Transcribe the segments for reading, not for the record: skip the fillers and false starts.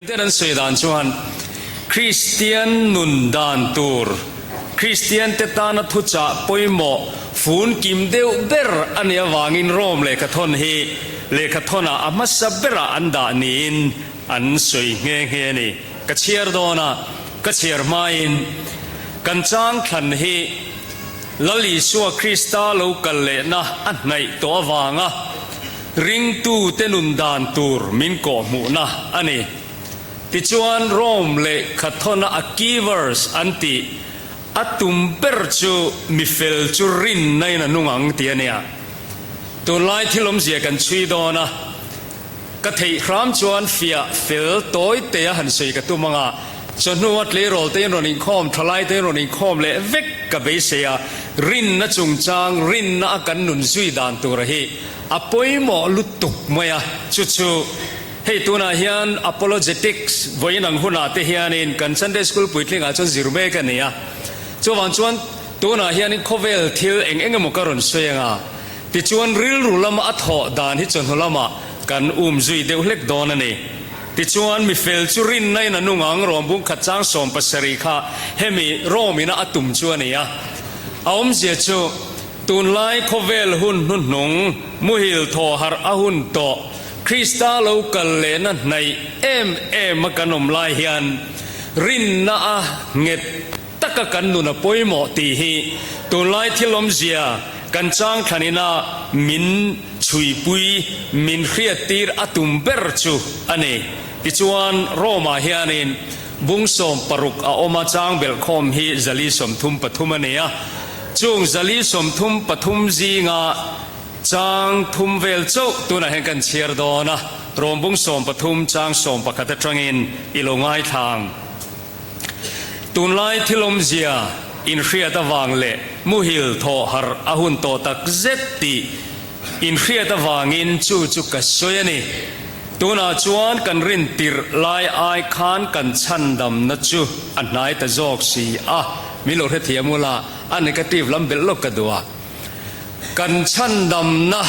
Ten an sawi dan chuan Kristian nun dan tur, Kristian te tana thuchah pawimawh fun kim deuh ber a nih avangin Rome lehkhathawn hi lehkhathawnah a hmasa berah an dah niin an sawi nghe nghe a ni. Ka chhiar dawn a, ka chhiar hmain kan chang thlan hi Lal Isua Krista lo kal lehna a hnaih tawh avanga Ringtute nun dan tur min kawhhmuhna a ni. Tichuan Rome lehkhathawna a key verse an tih, A tum ber chu mi fel chu rinna in a nung ang tih a nia. Tunlai thil awmzia kan chhui dawn a, ka theih hram chuan fiah fel tawi te a han sawi ka tum ang a, chawhnu a tleirawl te in rawn inkhawm, thalai te in rawn inkhawm leh vek ka beisei a, rinna chungchang, rinna a kan nun zui dan tura hi A pawimawh lutuk mai a, chu chu hei tunah hian Apologetics vawiin ang hunah te hianin kan Sunday School puitlingah chuan zir mek a ni a. Chuvang chuan tunah hianin khawvel thil eng eng emaw ka rawn sawi ang a, tichuan rilru lama a thawh dan hi chawhnu lamah kan um zui deuh hlek dawn a ni. Tichuan mi fel chu rinna in a nung ang, Rawmbung khat chang 70 kha hemi Rom ina a tum chu a ni a. A awmzia chu. Tunlai khawvel hun hnuhnung, muhil thaw harh a hun tawh, Krista lo kal lehna hnaih em em a kan awm lai hian rinna a nghet taka kan nun a pawimawh tih hi tunlai thil awmzia kan chang thlanina min chhuipui, min hriattir a tum ber chu a ni. Tichuan, Rome-ah hianin Bung 60 a awm a, chang belhkhawm hi 433 a ni a. Chung 433 zinga chang thum vel chauh tunah hian kan chhiar dawn a, Rom bung 13 chang 11 atangin i lo ngaithla ang. Tunlai thil awmzia inhriat avang leh muhil thawh harh a hun tawh tak zet tih Inhriat avangin chu chu ka sawi a ni. Tunah chuan kan rin tirh lai ai khan kan chhandamna chu a hnai ta zawk si a, min lo hrethiam ula, a negative lam belh lawk ka duh a. Kan chhandamna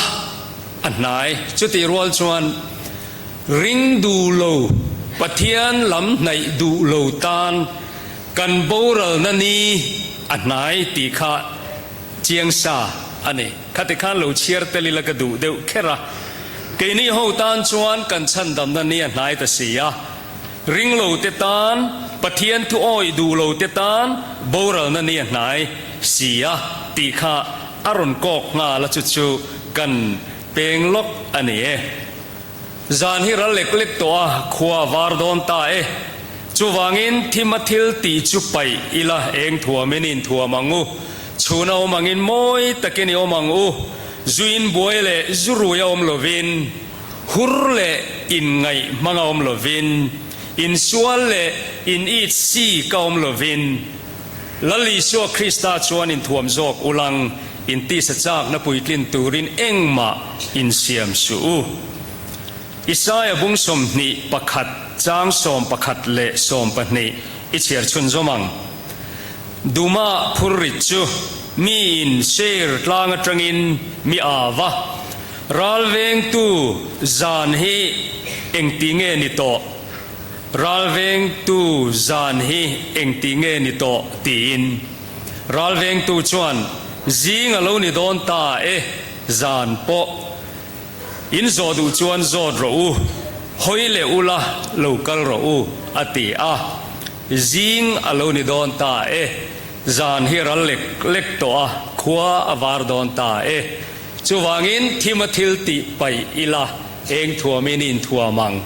a hnai chutih rual chuan ring duh lo, Pathian lam hnaih duh lo tan kan boralna ni a hnai tih kha chiang sa a ni. Khati khan lo chhiar tel ila ka duh deuh kher a. Keini ho tan chuan kan chhandamna ni a hnai ta si a. Ring lo te tan, Pathian thu awih duh lo te tan boralna ni a hnai si a tih kha a rawn kawk nghal a chu chu kan peng lawk a ni e. Zan hi ral lek lek tawh a, khua a var dawn ta e. Chuvangin thim a thil tih chu paih ila eng thuamin in thuam ang u. Chhun a awm angin mawi takin i awm ang u. Zuin buai leh zu rui a awm lovin, hur leh inngaih hmang a awm lovin, insual leh in it sik a awm lovin, Lal Isua Krista chuan inthuam zawk ulang intisa chakna puitlin turin engmah insiam suh u. Isaia bung 21 chang 11 leh 12 i chhiar chhunzawm ang. Duma phurrit chu miin Seir tlang atangin mi av a, ral vengtu zan hi engti nge ni tawh? Ral vengtu zan hi engti nge ni tawh? tiin. Ral vengtu chuan, Zing a lo ni dawn ta e, zan pawh. In zawh duh chuan zawt rawh u, hawi leh ula lo kal rawh u, a ti a. Zing a lo ni dawn ta e, zan hi ral lek lek tawh a, khua a var dawn ta e. Chuvangin thim a thil tih paih ila, eng thuamin i inthuam ang?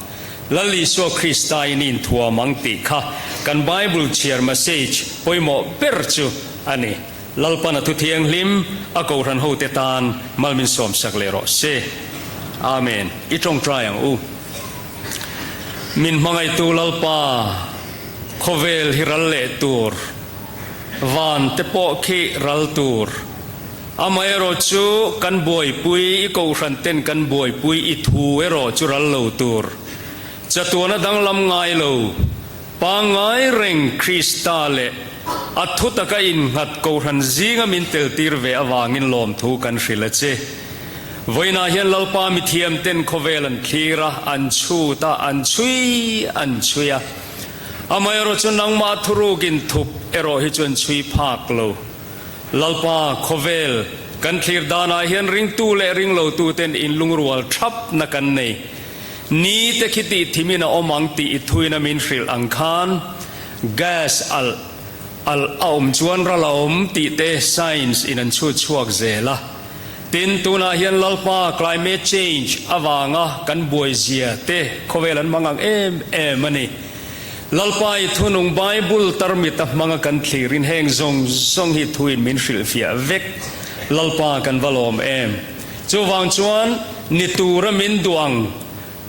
Lal Isua Krista in i inthuam ang tih kha kan Bible chhiar message pawimawh ber chu a ni. Lalpan a thu thianghlim a kohhran hote tan mal min sawmsak leh rawh se. Amen. I tawngtai ang u. Min hmangaihtu Lalpa, khawvel hi ral leh tur, van te pawh khi ral tur. Amaherawh chu kan buaipui, i kohhran ten kan buaipui, i thu erawh chu ral lo tur. Chatuana danglam ngai lo. Pangngai reng Krista leh a thu taka innghat Kohhran zinga min teltir ve avangin lawmthu kan hrilh a che. Vawiinah hian Lalpa mithiam ten khawvel an thlir a, an chhut a, an chhui an chhui a. Amaherawh chu nangmah thuruk inthup erawh hi chu an chhui phak lo. Lalpa khawvel kan thlir danah hian ringtu leh ringlotu ten inlungrual thapna kan nei. Ni te khi tih thimin a awm ang tih i thuina min hrilh ang khan gas alh alh a awm chuan ral a awm tih te science in an chhut chhuak zel a. Tin, tunah hian Lalpa climate change avanga kan buai zia te khawvel an hmang ang em em a ni. Lalpa i thunung Bible tarmit a hmanga kan thlirin heng zawng zawng hi thuin min hrilhfiah vek. Lalpa kan va lawm em! Chuvang chuan ni tura min duh ang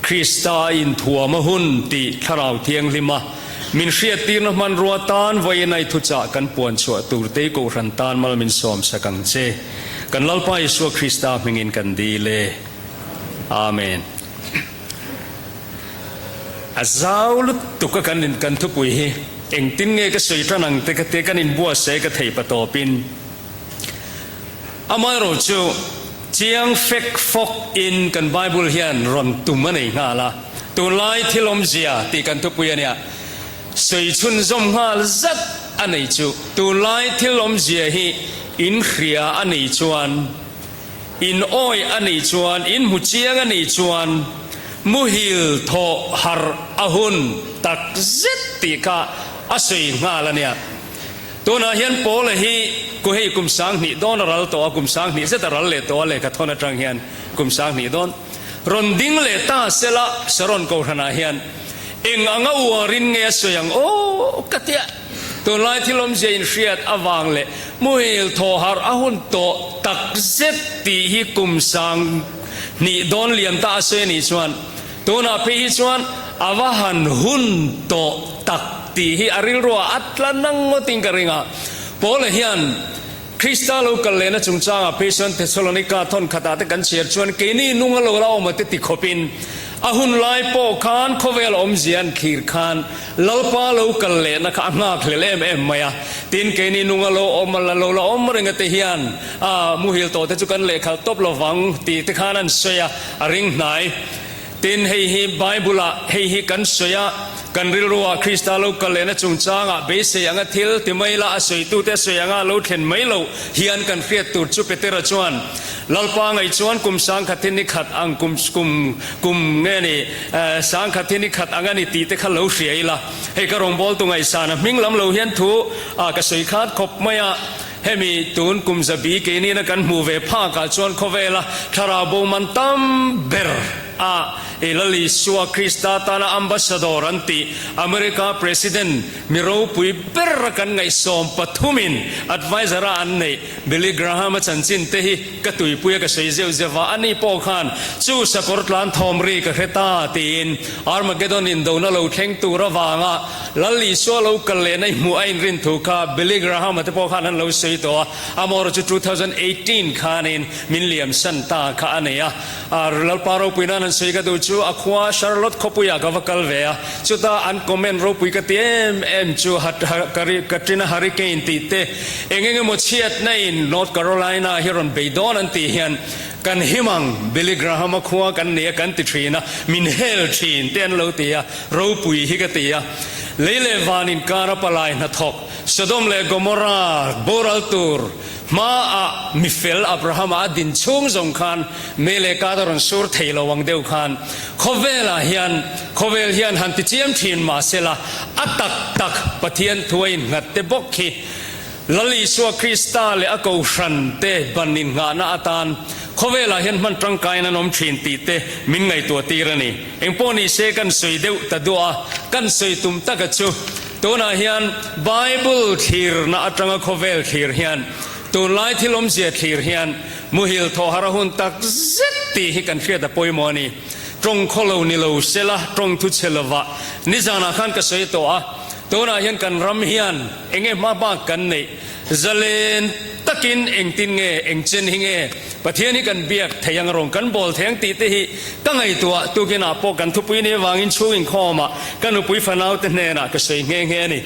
Krista a inthuam a hun tih Thlarau Thianghlima min hriattirna hmanrua tan vawiinai thuchah kan puan chhuah tur tei Kohhran tan mal min sawm sak ang che. Kan Lalpa Isua Krista hmingin kan dil e. Amen. A zau lutuk a kan kan thupui hi engtin nge ka sawi tan ang te ka te kan inbuatsaih ka thei patawpin. Amaherawh chu chiang fek fawk in kan Bible hian rawn tum a nei nghal a, tunlai thil awmzia tih kan thupui a nia, sawi chhunzawm nghal zat a nei chu tunlai thil awmzia hi in hria a nih chuan, in awi a nih chuan, in hmu chiang a nih chuan muhil thawh harh a hun tak zet tih kha a sawi nghal a nia. Tunah hian Paula hi ku hei kum 2000 dawn a ral tawh a, kum 2000 zet a ral leh tawh a lehkha thawn atang hian kum 2000 dawn rawn ding leh ta sela Saron Kohhranah hian eng anga uarin nge a sawi ang aw ka tia. Tunlai thil awmzia inhriat avang leh muhil thaw harh a hun tawh tak zet tih hi kum 2000 dawn liam ta a sawi a nih chuan Tunah phei hi chuan a va han hun tawh tak tih hi a rilruah a tla nang ngawtin ka ring a. Paula hian Krista lo kal lehna chungchangah phei chuan Thesalonika thawn khatah te kan chhiar chuan keini nung a lo la awm a te ti khawpin a hun lai pawh khan khawvel awmzia an thlir khan Lalpa lo kal lehna kha a nghak hlel em em mai a. Tin, keini nung a lo awm a lo la awm reng a te hian a muhil tawh te chu kan lehkhalh tawp lovang tih te khan an sawi a. A ring hnai. Tin, hei hi Bible-ah hei hi kan sawi a, kan rilruah Krista lo kal lehna chungchangah beisei anga thil ti mai la, a sawitute a sawi anga lo thlen mai loh hian kan hriat tur chu Petera chuan Lalpa ngaih chuan kum sangkhat hi ni khat ang kum kum kum nge ni sangkhat hi ni khat ang a ni tih te kha lo hria ila. Hei ka rawngbawltu ngaihsan a hming lam lo hian thu a ka sawi khat khawp mai a. Hemi tun kum zabi keinina kan hmuh ve phakah chuan khawvela thlarau bo man tam ber a i Lal Isua Krista tana ambassador an tih America President mi ropui ber a kan ngaihsawm pathumin advisor a an neih Billy Graham a chanchin te hi ka tuipui a ka sawi zeuh zeuh a, ani pawh khan chu sakawr tlan thawm ri ka hre ta tiin Armageddon indona lo thleng tur avanga Lal Isua lo kal lehna i hmuh a inrin thu kha Billy Graham-a te pawh khan an lo sawi tawh a, amaherawh chu 2018 khanin min liamsan ta kha a nei a. Lalpa ropui nan an sawi ka duh chu a khua Charlotte khawpuiah ka va kal ve a, chuta an comment ropui ka ti em em chu Katrina Hurricane tih te eng eng emaw chhiatna in North Carolina hi rawn bei dawn an tih hian kan him ang Billy Graham-a khua kan nei a kan ti thin a, min hel thin te an lo ti a. Ropui hi ka ti a, lei leh van inkara palai hnathawk, Sodom leh Gomorra boral tur hmaah mi fel Abrahama a din chhung zawng khan mei leh kat a rawn sur thei lo ang deuh khan khawvelah hian khawvel hian han ti chiam thin mahsela a tak tak Pathian thu a innghat te bawk hi Lal Isua Krista leh a Kohhran te ban innghahna atan khawvelah hian hman tangkaiin an awm thin tih te min ngaihtuah tir a ni. Engpawh ni se kan sawi deuh ta duah a, kan sawi tum taka chu tunah hian Bible thlirna atanga khawvel thlir hian tunlai thil awmzia thlir hian muhil thawh har a hun tak zet tih hi kan hriat a pawimawh a ni. Tawng khawlo ni lo sela tawng thu chhe lovah nizanah khan ka sawi tawh a, tunah hian kan ram hian Enge hma bak kan neih? Zalen takin engtin nge, engchen hi nge Pathian hi kan biak thei ang rawng kan bawl thei ang tih te hi ka ngaihtuah tukinah pawh kan thupui nih avangin chhung inkhawmah ka nupui fanau te hnenah ka sawi nghe nghe a ni.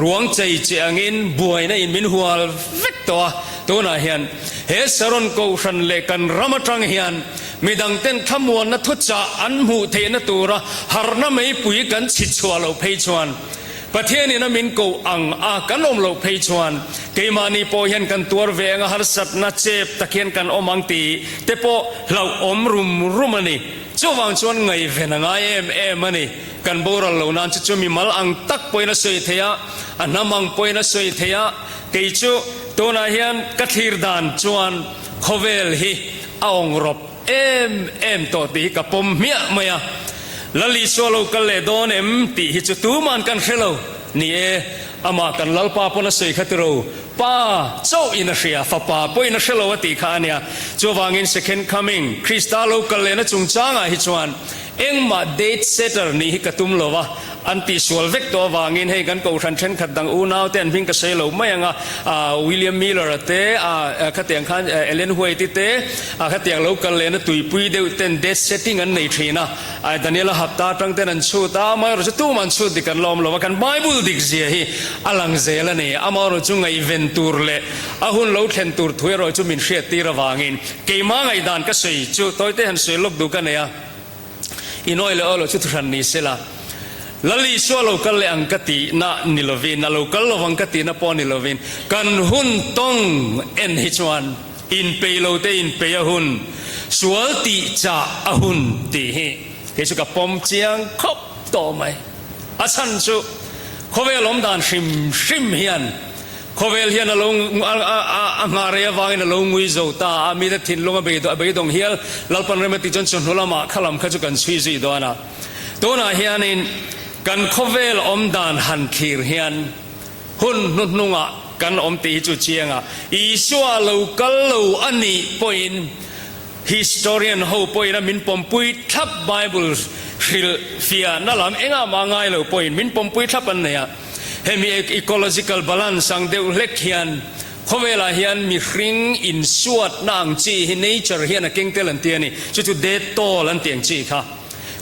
Ruang chei che angin buaina in min hual vek. tawh a. Tunah hian he Saron Kohhran leh kan ram atang hian midangten thlamuanna thuchah an hmuh theihna tura harhna meipui kan chhit chhuah loh phei chuan Pathianin a min koh ang a kan awm loh phei chuan keimahni pawh hian kan tuar ve anga harsatna chep tak hian kan awm ang tih te pawh hlauhawm rum rum a ni. Chuvang chuan ngaihven a ngai em em a ni. Kan boral lo nan chu chu mimal ang tak pawhin a sawi thei a, a hnam ang pawhin a sawi thei a, kei chu tunah hian ka thlir dan chuan khawvel hi a awng rawp em em tawh tih hi ka pawm hmiah mai a. Lal Isua lo kal leh dawn em tih hi chu tuman kan hre lo. Ni e, amah kan Lalpa pawn a sawi kha tiro, Pa chauh in a hria, Fapa pawhin a hre lo a tih kha a nia. Chuvangin Second Coming, Krista lo kal lehna chungchangah hi chuan engmah date setter nih hi ka tum lo va, an tihsual vek tawh avangin hei kan kohhran thenkhat dang unau te an hming ka sawi lo mai ang a, William Miller-a te, khatiang khan Ellen White-i te, khatiang lo kal lehna tuipui deuh ten date setting an nei thin a. Ai Daniela hapta atang ten an chhut a, amaherawh chu tumah an chhut dik an la awm lo va, kan Bible dik zia hi a lang zel a ni. Amaherawh chu ngaihven tur leh a hun lo thlen tur thu erawh chu min hriat tir avangin keimah ngaihdan ka sawi chu tawite han sawi lawk duh ka nei a, inawi leh aw lo chu thuhran ni sela, Lal Isua lo kal leh ang ka tihna ni lovin, a lo kal lovang ka tihna pawh ni lovin, kan hun tawng en hi chuan, Inpeih lo te inpeih a hun, sual tih chah a hun tih hi kei chu ka pawm chiang khawp tawh mai. A chhan chu khawvel awm dan hrim hrim hian khawvel hian a lo a nghah rei avangin a lo ngui zo ta a, mite thinlung a beidawng hial Lalpan rem a tih chuan chawhnu lamah kha lam kha chu kan chhui zui dawn a. Tunah hianin kan khawvel awm dan han thlir hian, Hun hnuhnungah kan awm tih hi chu chiang a, Isua lo kal lo a nih pawhin historian ho pawhin a min pawmpui thlap Bible hrilh fiahna lam engah mah ngai lo pawhin min pawmpui thlap an nei a. Hemi ecological balance ang deuh hlek hian khawvelah hian mihring insuatna ang chi hi nature hian a keng tel an ti a ni, chu chu death toll an tih ang chi kha.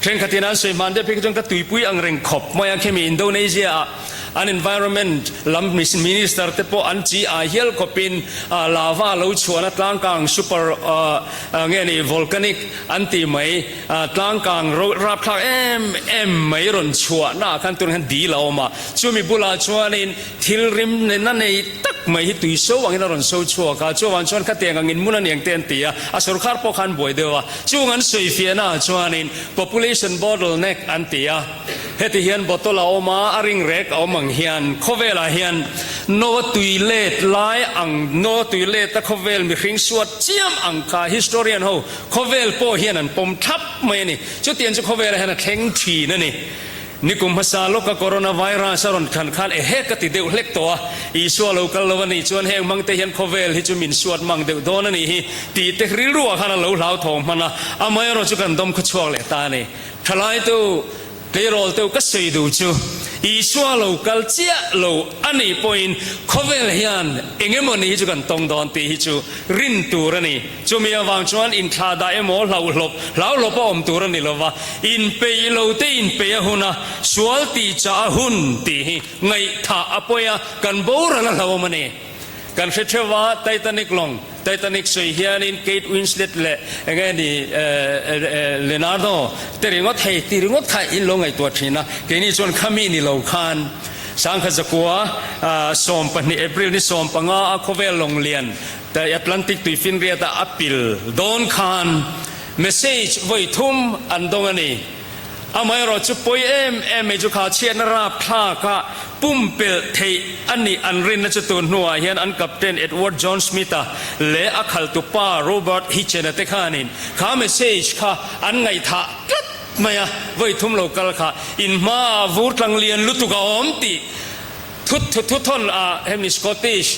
Thenkhatin an sawi hman deuh phei kha chuan ka tuipui ang reng khawp mai a, khemi Indonesia ah an environment lam minister te pawh an chi ai hial khawpin lava lo chhuahna tlangkang super nge ni volcanic an tih mai tlangkang rapthlak em em mai rawn chhuahna ah khan tunah hian dil a awm a, chumi bulah chuanin Thil rim nena nei tak mai hi tui so angin a rawn so chhuak a, chuvang chuan khatiang angin hmun a niang te an ti a, a sorkar pawh khan buai deuh a, chung an sawi fiahna ah chuanin population bottle neck an ti a, heti hian bottle a awm a, a ring rek a awm ang hian khawvelah hian no tui let lai ang no tui let a khawvel mihring suat chiam ang kha historian ho khawvel pawh hian an pawm thlap mai a ni, chutiang chu khawvelah hian a thleng thin a ni. Nikum hmasa lawka coronavirus a rawn khan khan ehe ka ti deuh hlek tawh a, Isua lo kal lo a nih chuan heng hmangte hian khawvel hi chu min suat mang deuh dawn a nih hi tih te rilruah khan a lo hlauthawng hman a, amaherawh chu kan dawm khaw chhuak leh ta a ni. Thalaitu tleirawl deuh ka sawi duh chu Isua lo kal chiah lo a nih pawhin khawvel hian eng emaw ni hi chu kan tawng dawn tih hi chu rin tur a ni. Chumi avang chuan inthlah dah emaw hlauhlawp hlauhlawp a awm tur a ni lo va, inpeih lo te inpeih a hun a, sual tih chah a hun tih hi ngaihthah a pawi a, kan boral a hlauhawm a ni. Kan hre theuh a, Titanic lawng, Titanic sawi hianin Kate Winslet leh eng nge ni Leonardo te ringawt hei ti ringawt kha in lo ngaihtuah thin a, keini chuan khami ni lo khan Sangkhat zakua 12 April ni 15 a khawvel lawng lian Tai Atlantic tuifinriat ah a pil dawn khan message vawi thum an dawng a ni. Amaherawh chu pawi em em mai chu kha chhiatna rapthlak ah pumpelh theih a nih an rinna chu tun hnuah hian an captain Edward John Smith-a leh a khaltu pa Robert Hitchen-a te khanin kha message kha an ngaihthah tlat mai a, vawi thum lo kal kha in hmaah vur tlang lian lutuk a awm tih Thut thut thut thawn a hemi Scottish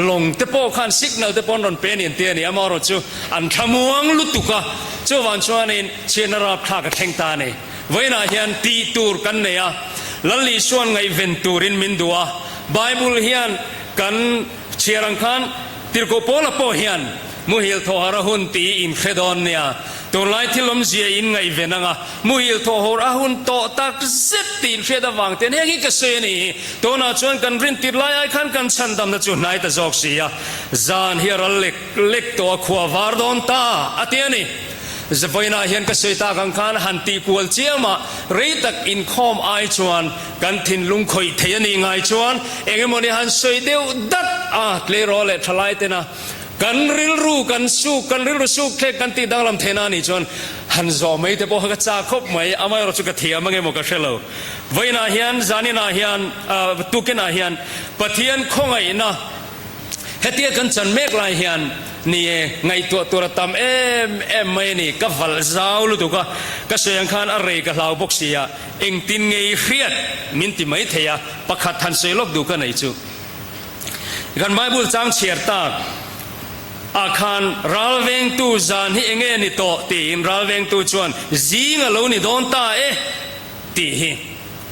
lawng te pawh khan signal te pawh an rawn pe a ni an ti a ni. Amaherawh chu an thlamuang lutuk a, chuvang chuanin chhiatna rapthlak a thleng ta a ni. Vawiinah hian tih tur kan nei a, Lal Isua'n ngaihven turin min duh a. Bible hian kan chhiar ang khan Tirhkoh Paula pawh hian muhil thawhar a hun tih in hre dawn nia. Tunlai thil awmzia in ngaihven anga muhil thawh hawr a hun tawh tak zet tih inhriat avang ten heng hi ka sawi a ni hi. Tunah chuan kan rin tir lai ai khan kan chhandamna chu hnai ta zawk si a, zan hi a ral lek lek tawh a, khua var dawn ta a ti a ni. Vawiinah hian ka sawi tak ang khan han tih kual chiam a, rei tak inkhawm ai chuan kan thinlung khawih thei a nih ngai chuan eng emawni han sawi deuh dat a, tleirawl leh thalai tena kan rilru kan suk, kan rilru suk thlek kan tih danglam theihna a nih chuan han zawh mai te pawh kha ka chak khawp mai, amaherawh chu ka thiam ang emaw ka hre lo. Vawiinah hian, zaninah hian, tukinah hian Pathian khawngaihna, Hetia kan chan mek lai hian ni e, ngaihtuah tur a tam em em mai a ni. Ka valh zau lutuk a, ka sawi ang khan a rei ka hlau bawk si a, engtin nge i hriat min ti mai thei a, pakhat han sawi lawk duh ka nei chu. Kan Bible chang chhiar tak ah khan ralvengtu zan hi enge ni tawh tiin ralvengtu chuan zing a lo ni dawn ta e tih hi.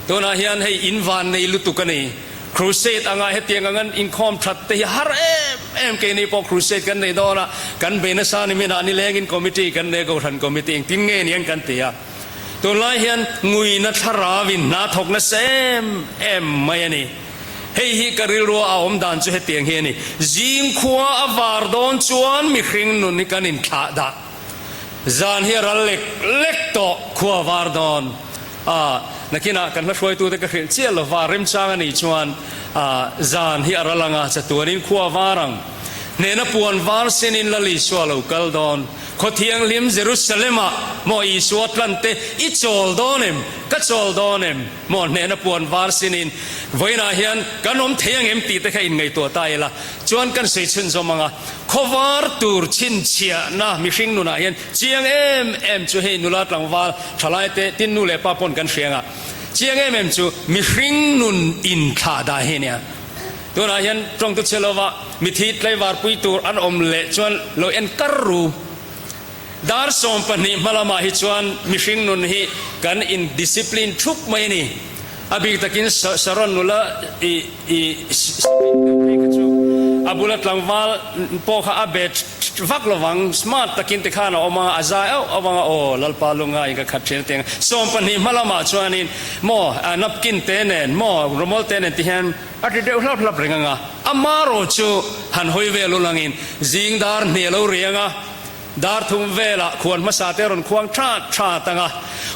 Tunah hian hei in van nei lutuk a ni. Crusade anga hetiang ang an inkhawm that te hi har em em keini pawh crusade kan nei dawn a, kan bei nasa ni minah nilengin committee kan nei a, Kohhran committee engtin nge niang kan ti a. Tunlai hian nguina thlarauin hna thawk nasa em em mai a ni. Hei hi ka rilrua a awm dan chu hetiang hi a ni. Zing khua a var dawn chuan mihring nun hi kan inthlah dah. Zan hi a ral lek lek tawh, khua a var dawn. A, nakinah kan hla hruaitute ka hrilh chiah lova, remchang a nih chuan a, zan hi a ral ang a, chatuanin khua a var ang. Hnehna puan var senin Lal Isua lo kal dawn. Khaw thianghlim Jerusalem-ah maw Isua tlante i chawl dawn em? Ka chawl dawn em? Maw hnehna puan var sinin vawiinah hian kan awm thei ang em tih te kha inngaihtuah ta ila chuan kan sawi chhunzawm ang a. Khawvar tur chhinchhiahna mihring nunah hian chiang em em chu hei nula tlangval thalai te tin nu leh pa pawn kan hria anga chiang em em chu mihring nun inthlah dah hi ania. Tunah hian tawngtu chhe lova mithi tlaivar pui tur an awm leh chuan lo en kar ru. Dar 12 hma lamah hi chuan mihring nun hi kan in discipline thup mai a ni. A bik takin Sharon nula i i speed deuh phei kha chu a bula tlangval pawh kha a be vak lovang, smart takin tikhan a awm a, a zai auh auh ang a, aw Lalpa lunga in ka khat thin a ti ang. 12 hma lamah chuanin maw napkin te nen maw rawmawl te nen ti hian a ti deuh hlap hlap reng ang a, amarawh chu han hawi vel ulangin zing dar hnih a lo ri ang a, Dar thum velah khuan hmasa te rawn khuang that that ang a,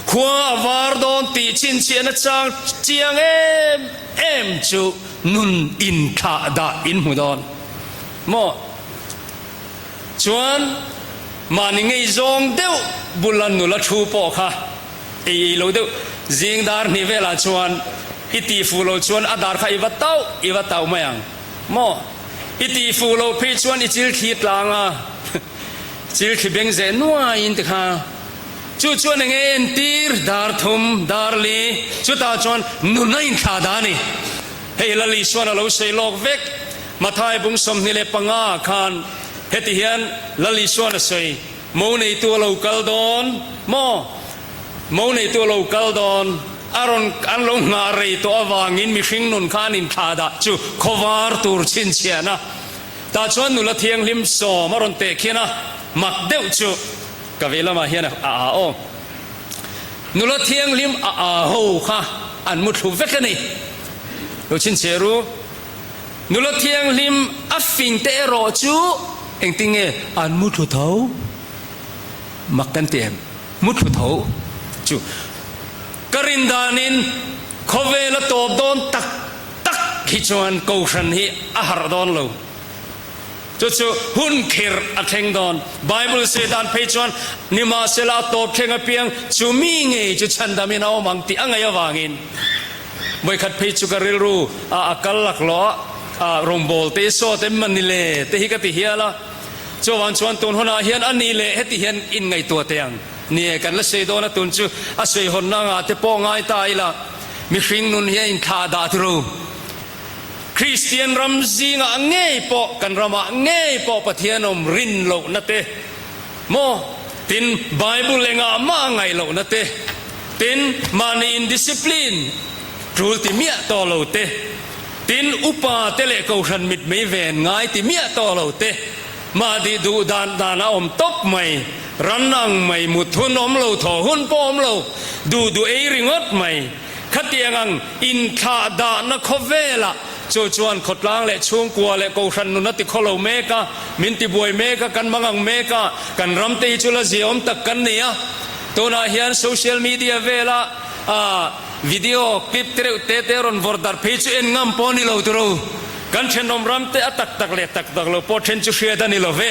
khua a var dawn tih chhinchhiahna chang chiang em em chu nun inthlah dah in hmu dawn maw? Chuan mahni ngei zawng deuh bula nula thu pawh kha ei ei lo deuh zing dar hnih velah chuan i tih fuh lo chuan a dar kha i va tauh i va tauh mai ang. Maw? I tih fuh loh phei chuan i chil thli tlang a, chil thli beng zeh nuaiin ti kha. Chu chuan eng nge entir? Dar thum, dar li, chutah chuan nun a inthlah dah a ni. Hei Lal Isuan a lo sawi lawk vek. Mathai bung 25 ah khan heti hian Lal Isuan a sawi, Mo neitu a lo kal dawn maw? Mo neitu a lo kal dawn, a rawn an lo nghah rei tawh avangin mihring nun kha an inthlah dah chu khawvar tur chhinchhiahna tah chuan nula thianghlim sawm a rawn teh khin a, mak deuh chu ka vei lamah hian a a aw. Nula thianghlim a a ho kha an mu thlu vek a ni. Lo chhinchhiah ru. Nula thianghlim a fing te erawh chu engtin nge an mu thlu tho? Mak kan ti em? Mu thlu tho chu ka rin danin khawvel a tawp dawn tak tak hi chuan Kohhran hi a harh dawn lo. Chu chu hun khirh a thleng dawn. Bible sawi dan phei chuan nimahsela a tawp thleng apiang chu mi ngei chu chhandamin a awm ang tih a ngaih avangin vawikhat phei chu ka rilru a a kal laklawh a, rawngbawl te i sawt em mani le te hi ka ti hial a. Chuvang chuan tun hunah hian a ni leh heti hian inngaihtuah teh ang. Ni e, kan la sawi dawn a, tun chu a sawi hawnna angah te pawh ngai ta ila, mihring nun hi a inthlah dah turu. Kristian ram zingah ngei pawh, kan ramah ngei pawh Pathian awm rin lohna te maw, tin Bible engah mah a ngaih lohna te, tin mahni indiscipline tul ti miah tawh lo te, Tin, upa te leh kohhran mitmei ven ngai ti miah tawh lo te, mahni duh dan dan a awm tawp mai. Ran ang mai mut hun awm lo, thaw hun pawh awm lo, duh duh ei ringawt mai. Khatiang ang inthlah dahna khawvelah chu chuan khawtlang leh chhungkua leh kohhran nun a ti khaw lo mek a, min ti buai mek a, kan mang ang mek a, kan ram te hi chu la ziaawm tak kan ni a. Tunah hian social media vela video clip te reuh te te rawn vawrh darh phei chu en ngam pawh a ni lo turu. Kan thenawm ram te a tak tak leh tak tak lo pawh then chu hriat a ni lo ve.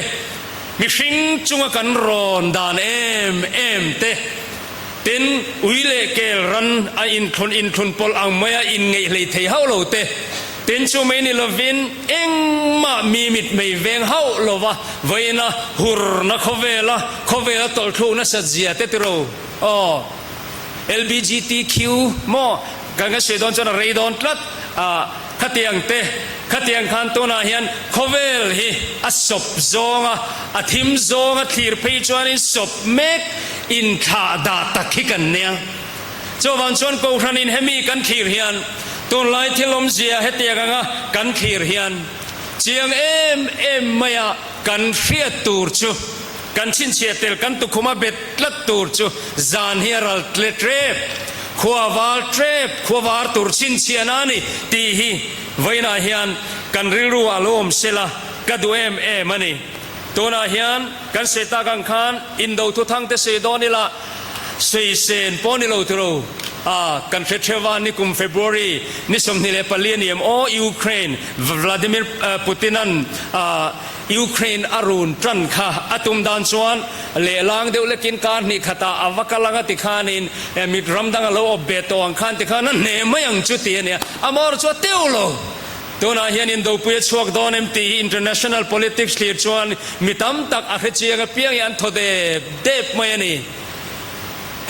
Mihring chunga kan rawn dan em em te, tin ui leh kel ran a inthlun inthlun pawlh ang maia inngeih hlei thei hauh lo te, tin chu mai ni lovin engmah mi mit mei veng hauh lova vawiina hurna khawvela khawvela tawlhthluk nasat zia te tiro aw. LBGTQ maw kan kan sawi dawn chuan a rei dawn tlat a, khatiang te khatiang khan tunah hian khawvel hi a sawp zawnga a thim zawnga thlir phei chuanin sawp mek inthlah dah tak hi kan nia. Chuvang chuan Kohhranin hemi kan thlir hian tunlai thil awmzia hetiang anga kan thlir hian chiang em em maia kan hriat tur chu Kan chhinchhiah tel kan tukhuma bet tlat tur chu zan hi a ral tle trep, khua val trep, khua var tur chhinchhiahna a ni tih hi vawiinah hian kan rilru ah lo awm sela ka duh em em a ni. Tunah hian kan sawi tak ang khan indo thuthang te sawi dawn ila sawi sen pawh ni lo tiro a kan hre theuh a, nikum February ni 24 a ni em aw Ukraine Vladimir Putin-a'n Ukraine a run tan kha a tum dan chuan lehlang deuh lekin kar hnih khatah a va kal ang a ti khanin mit ram dang a lo awp ve tawh ang khan ti khan a hneh mai ang chu ti a nia. Amaherawhchu a teuh lo. Tunah hian indopui a chhuak dawn em tih hi international politics thlir chuan mi tam tak a hre chiang apiang hi an thaw dep dep mai a ni.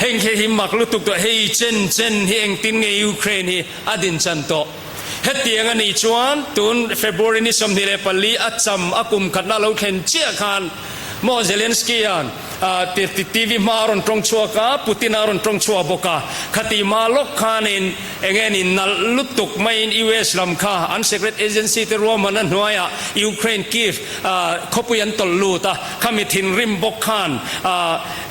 Heng khi hi mak lutuk tawh hei chen chen hi engtin nge Ukraine hi a din chan tawh. Hetiang a nih chuan tun February ni 24 a cham a kum khatna lo thlen chiah khan maw Zelensky-a'n TV hma a rawn tawng chhuak a, Putin-a a rawn tawng chhuak bawk a. Khati hma lawk khanin eng nge ni nalh lutuk maiin US lam kha an secret agency te ruahmanna hnuaiah Ukraine Kyiv khawpui an tawlh lut a, khami thinrim bawk khan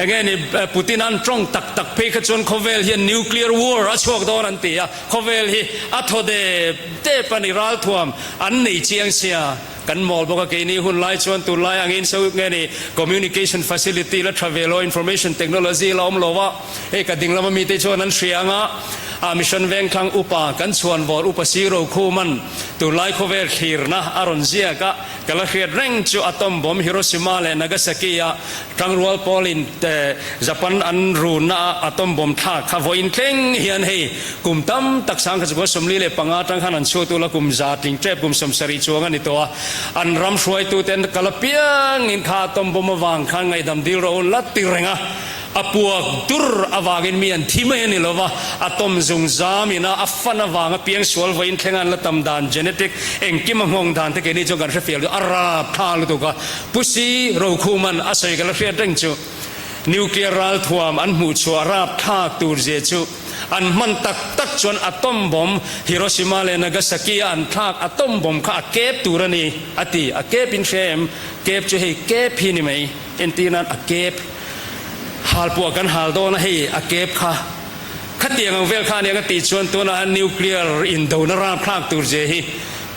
eng nge ni Putin-a'n tawng tak tak phei kha chuan khawvel hian nuclear war a chhuak dawn an ti a. Khawvel hi a thaw dep dep a ni, ralthuam an nei chiang sia, kan mawl bawk a, keini hun lai chuan tunlai angin so nge ni communication facility la tha ve lo, information technology la awm lo a, hei ka ding lama mite chuan an hria anga, a mission vengthlang upa kan chhuan vawr upa Siro Khuman tunlai khawvel thlirna a rawn ziak a, ka la hriat reng chu atom bomb Hiroshima leh Nagasaki a Tangrual pawlin Japan an runna a atom bomb thlak kha vawiin thleng hian hei kum tam tak sang kha chu 45 atang khan an chhuat ula kum za tling tep kum 70 chuang a ni tawh a, an ram hruaituten kal apiangin kha atom bomb avang khan ngaihdam dil rawh un la ti reng a. A puak dur avangin mi an thi mai a ni lo va, a tawm zung zam ina a fan avanga piang sual vawiin thleng an la tam dan, genetic, engkim a nghawng dan te keini chuan kan hre fiah lutuk, a rap tha lutuk a. Pu Si Rokhuman a sawi ka la hriat reng chu, nuclear ralthuam an hmuh chhuah rap thlak tur zia chu an hman tak tak chuan atom bomb Hiroshima leh Nagasaki a an thlak atom bomb kha a kep tur a ni a ti, a kep in hria em? Kep chu hei kep hi ni mai, entir nan a kep. Halpuah kan hal dawn a hei a kep kha khatiang ang vel kha aniang a tih chuan tunah nuclear indona rapthlak tur zia hi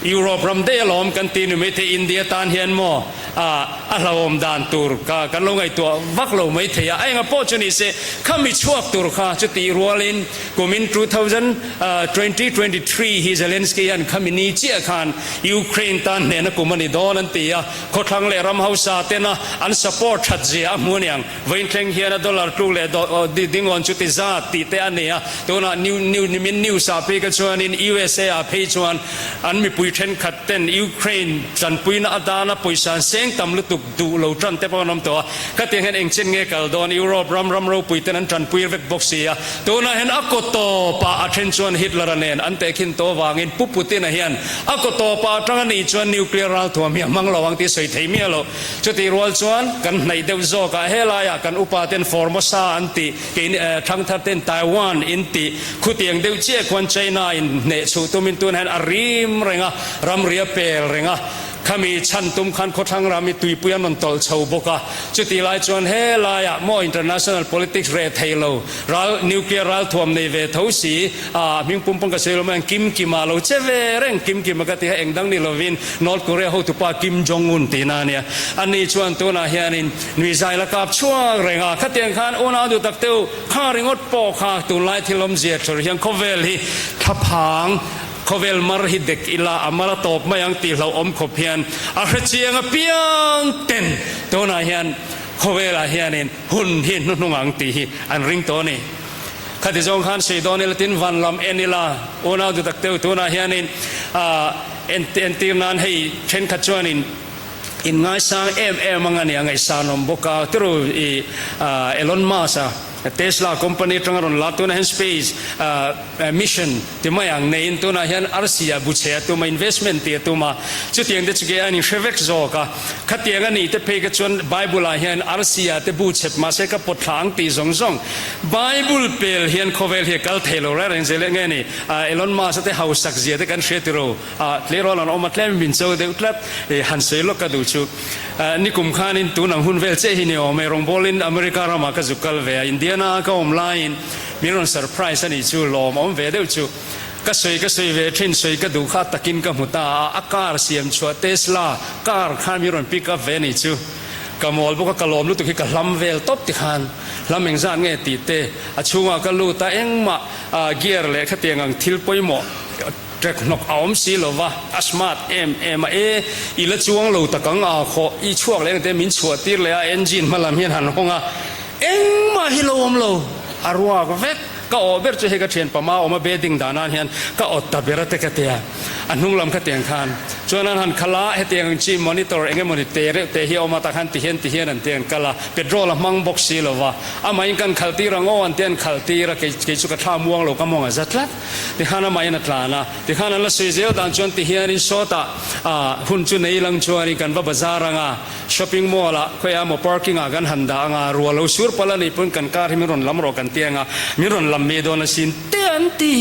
Europe ram daih alawm kan ti ni maithei India tan hian maw a a hlauhawm dan tur ka kan lo ngaihtuah vak lo maithei a a enga pawh chu ni se khami chhuak tur kha chutih rualin kumin 2023 hi Zelensky hian khami ni chiah khan Ukraine tan hnehna kum a ni dawn an ti a. Khawthlang leh ram hausa tena an support that zia a hmu aniang. Vawiin thleng hian a dollar tluk leh dingawn chu ti zat tih te a nei a. Tunah new new nimin news ah phei kha chuanin USA ah phei chuan an mipui thenkhat ten Ukraine tanpuina atana pawisa an seng tam lutuk duh lo tan te pawh an awm tawh a. Khatiang hian engchen nge kal dawn Europe ram ram ropui ten an tanpui vek bawk si a. Tunah hian a kaw tawpah a then chuan Hitler-a nen an tehkhin tawh avangin Pu Putin-a hian A kaw tawpah atang a nih chuan nuclear ralthuam hi a hmang lo ang tih sawi thei miah lo. Chutih rual chuan kan hnaih deuh zawkah helaiah kan upa ten Formosa an tih, keini thangthar ten Taiwan in tih, khutiang deuh chiah khuan China in hneh chhuh tumin tunah hian a rim reng a, ramri a pel reng a. Khami chhan tum khan khawthlang ram hi tuipui an rawn tawlh chho bawk a, chutih lai chuan he laiah maw international politics reh thei lo, ral nuclear ralthuam nei ve tho si a, hming pum pawn ka sawi lo mai ang, Kim Kima lo che ve reng, Kim Kima ka ti kha eng dang ni lovin North Korea hotupa Kim Jong Un tihna a nia. Ani chuan tunah hianin nuihzai la kap chhuak reng a, khatiang khan unau duh tak deuh kha ringawt pawh kha tunlai thil awmzia thur hian khawvel hi thlaphang, Khawvel mar hi dek ila a mar a tawp mai ang tih hlauhawm khawp hian a hre chiang apiang ten tunah hian khawvelah hianin hun hi hnuhnung ang tih hi an ring tawh a ni. Khati zawng khan sawi dawn ila tin van lam en ila unau duh tak deuh tunah hianin entir nan hei thenkhat chuanin in ngaisang em em ang a ni a ngaihsanawm bawk a turu i Elon Musk a Tesla company atanga rawn la tunah hian space mission ti mai ang neiin tunah hian arsi ah bu chhe a tum a, investment tih a tum a, chutiang te chu ke a inhre vek zawk a. Khatiang a nih te phei kha chuan Bible ah hian arsi ah te bu chhep mahse ka pawt thla ang tih zawng zawng Bible pel hian khawvel hi a kal thei lo reng reng zel eng nge ni Elon Musk a te hausak zia te kan hria tiro a tleirawl an awm a tlem min cho deuh tlat han sawi lawk ka duh chu. Nikum khanin tun ang hun vel chiah hi ni awm e, rawngbawlin America ramah ka zuk kal ve a, Indiana a ka awm laiin min rawn surprise a nih chu, lawm awm ve deuh chu. Ka sawi ka sawi ve thin, sawi ka duh kha takin ka hmu ta a, a car siam chhuah Tesla car khan min rawn pick up ve a nih chu. Ka mawl bawk a, ka lawm lutuk hi ka hlam vel tawp tikhan hlam engzat nge tih te a chhungah ka lut a, engmah gear leh khatiang ang thil pawimawh, Trek hnawk a awm si lova, a smart em em a, e, i la chuang lo tak ang a, khaw i chhuak leh engte min chhuah tir leh a, engine hma lam hian han hawng a, engmah hi lo awm lo, a ruak vek, ka awh ber chu hei ka thian pama awm a bedding dan an hian ka awt ta ber a te ka tia, a hnung lam kha tiang khan chuan an han kal a, hetiang ang chi monitor eng emawni te reuh te hi a awm a, tah khan ti hian ti hian an ti an kal a, petrol a hmang bawk si lova, amahin kan khalh tir ang aw an ti an khalh tir a, kei kei chu ka thla muang lo ka mawng a za tlat. Tikhan amahin a tlan a, tikhan an la sawi zel dan chuan tihianin sawtah ah hun chu nei lang chuanin kan va bazar ang a, shopping mall ah khawiah emaw parking ah kan han dah ang a, ruah lo sur palh a nih pawn kan car hi min rawn lam rawh kan ti ang a, min rawn lam mai dawn asin te an ti.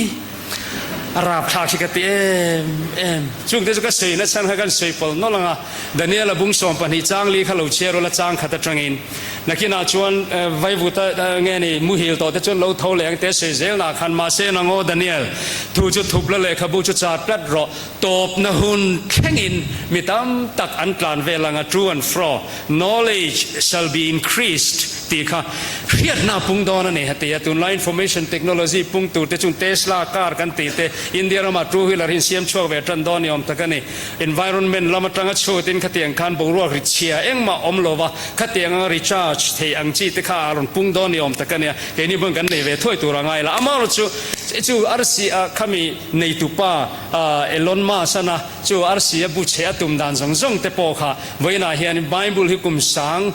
A rapthlak hi ka ti em em. Chungte chu ka sawi na chhan kha kan sawi pawlh nawlh ang a, Daniel-a bung 12 chang li kha lo chhiar ula chang khat atangin Nakinah chuan vaivuta nge ni muhil tawh te chuan lo tho leh ang te sawi zel nah khan mahse nang aw Daniel, thu chu thup la lehkhabu chu char tlat rawh, tawpna hun thlengin mi tam tak an tlan vel ang a to and fro, knowledge shall be increased tih kha hriatna a pung dawn a ni a ti a, tunlai information technology pung tur te chung Tesla car kan tih te India ramah two wheeler hi insiam chhuak ve tan dawn ni awm tak a ni. Environment lam atanga chhutin khatiang khan boruak ri chhia engmah awm lo va, Khatiang anga recharge thei ang chi te kha a rawn pung dawn ni awm tak a nia, keini hmun kan nei ve thuai tur a ngai la. Amaherawhchu chu chu arsi a khami neitupa Elon Musk ana chu arsi a bu chhe a tum dan zawng zawng te pawh kha vawiinah hian Bible hi kum sang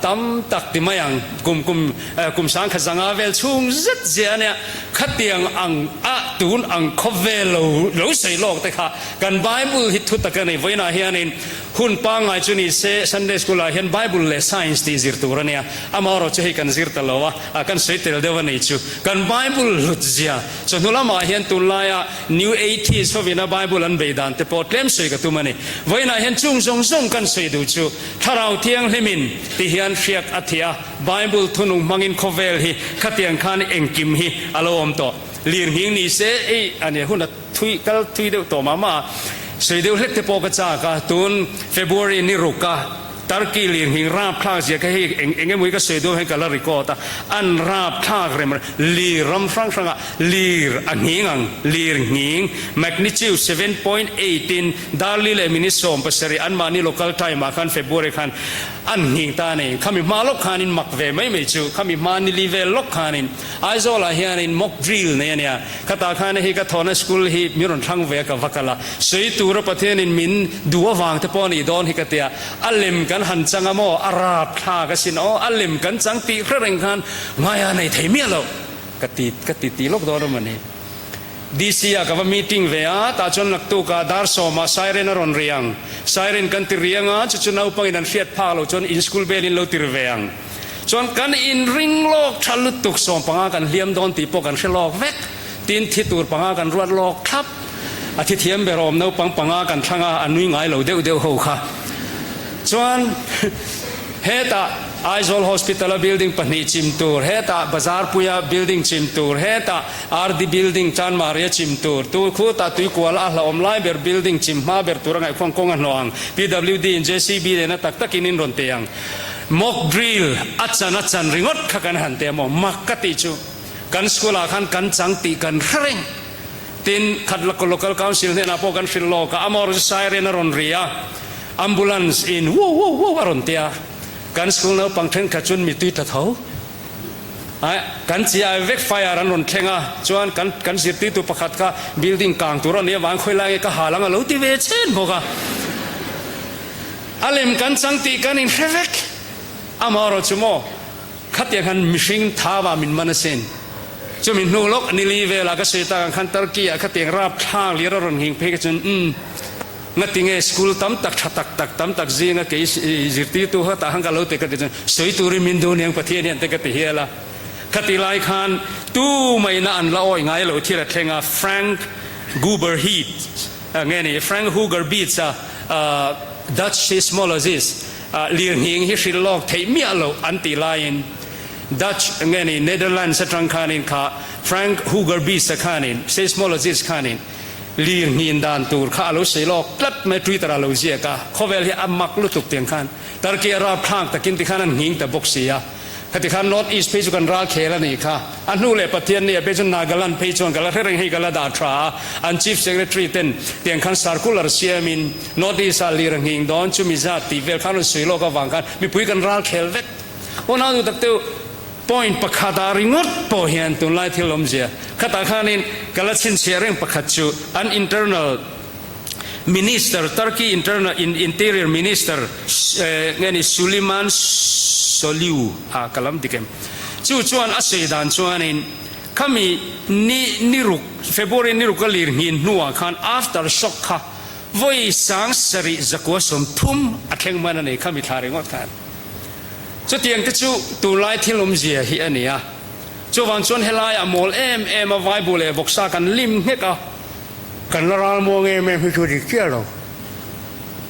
tam tak ti mai ang, kum kum kum sang khat zanga vel chhung zet zia a nia. Khatiang ang a tun ang khawvel lo lo sawi lawk te kha kan Bible hi thu tak a ni. Vawiinah hianin Hun pangngai chu ni se Sunday School ah hian Bible leh Science tih zir tur a nia, amaherawh chu hei kan zir ta lo a, kan sawi tel deuh a nei chu. Kan Bible hlut zia chawhnu lamah hian tunlaia New Atheist hovina Bible an bei dan te pawh tlem sawi ka tum a ni. Vawiinah hian chung zawng zawng kan sawi duh chu Thlarau Thianghlimin ti hian hriak a thih a, Bible thunung hmangin khawvel hi khatiang khan engkim hi a lo awm tawh. Lirnghing ni se ei a nia hun a. Thui kal thui deuh tawh mah mah a, sawi deuh hlek te pawh ka chak a, tun February ni ruk a Turkey lirnghing rapthlak zia kha hei eng eng emaw hi ka sawi dawn hian ka la record a, an rapthlak rem rem, lir ram hrang hrang ah lir a nghing ang, lirnghing magnitude 7.8 in Darli leh minute 17 anmahni local time ah khan February khan an nghing ta a ni, khami hma lawk khanin mak ve mai mai chu, khami hma nili vel lawk khanin Aizawl ah hianin mock drill nei a nia. Khatah khan hei ka thawhna school hi min rawn thlang ve a ka va kal a, sawi tura Pathianin min duh avang te pawh a nih dawn hi ka ti a, a lem kan han chang a maw, a rap thlak asin aw, a lem kan chang tih hre reng khan ngaia nei thei miah lo ka ti ka ti ti lawk dawn a mawni. DC ah ka va meeting ve a, tah chuan naktukah dar sawmah siren a rawn ri ang, siren kan ti ri anga chu chu naupangin an hriat phak loh chuan in school bell in lo ti ri ve ang. Chuan kan inring lawk tha lutuk 15 kan hliam dawn tih pawh kan hre lawk vek. Tin thi tur panga kan ruat lawk thlap. A thi thiam ber awm naupang panga kan thlang a, a nui ngai lo deuh deuh ho kha. Chuan hetah Aizawl Hospital a building pahnih chim tur, hetah Bazarpuia building chim tur, hetah RD building Chanmari a chim tur, tu khutah Tuikuala a hlauhawm lai ber building chim hma ber tur a ngaihkhuang kawng a hnawh ang, PWD in JCB nena tak takin in rawn teh ang. Mock drill a chan a chan ringawt kha kan han teh a maw? Mak ka tih chu kan school ah khan kan chang tih kan hre reng. Tin, Khatlako Local Council hnenah pawh kan hrilh lawk a, Amor chu siren a rawn ri a, ambulance in wuh wuh wuh a rawn ti a, kan school naupang thenkhat chuan mitui tla tho. Aih, kan chi ai vek fire an rawn thleng a, chuan kan kan zirtirtu pakhat kha building kang tur a nih avang khawi lai nge ka hal ang a lo ti ve chen bawk a. A lem kan chang tih kan inhre vek. Amaherawhchu maw? Khatiang khan mihring thava min man asin. Chumi hnu lawk nili velah ka sawi tak ang khan Turkey ah khatiang rapthlak lir a rawn nghing phei kha chuan umm ngatinge school tam tak tha tak tak tam tak zinga kei zirtirtu kha tah khan ka lo ti ka ti chuan sawi turin min duh aniang Pathian hian te ka ti hial a. Khati lai khan tu maina an la awi ngai lo thil a thleng a Frank Guberheet nge ni Frank Hoogerbeets a Dutch seismologist Lirnghing hi hrilh lawk theih miah loh an tih laiin Dutch nge ni Netherlands atang khanin kha Frank Hoogerbeets-a khanin seismologist khanin lirnghin dan tur kha a lo sawi lawk tlat mai Twitter ah lo ziak a, khawvel hi a mak lutuk tiang khan Turkey a rapthlak takin tikhan an nghing ta bawk si a. Khati khan North East phei chu kan ral khel a nih kha. A hnu leh Pathian nia phei chu Nagaland phei chuan ka la hre reng hei ka la dah tha a, an Chief Secretary ten tiang khan circular siamin North East ah lir a nghing dawn chumi zat tih vel khan rawn sawi lawk avang khan mipui kan ral khel vek. Aw nau duh tak teuh point pakhat ah ringawt pawh hian tunlai thil awmzia khatah khanin ka la chhinchhiah reng pakhat chu an internal Minister, Turkey Internal Interior Minister nge ni Suliman Soliu a ka lam dik em? Chu chuan a sawi dan chuanin khami ni ni ruk February ni ruk a lir nghin hnuah khan after shock kha vawi sang sarih zakua 30 a thleng hman a ni khami thla ringawt khan. Chutiang te chu tunlai thil awmzia hi a ni a. Chuvang chuan helaiah mawl em em a vaibu leh vawksa kan lim nghek a. Kan la ral muang em em hi chu dik chiah lo.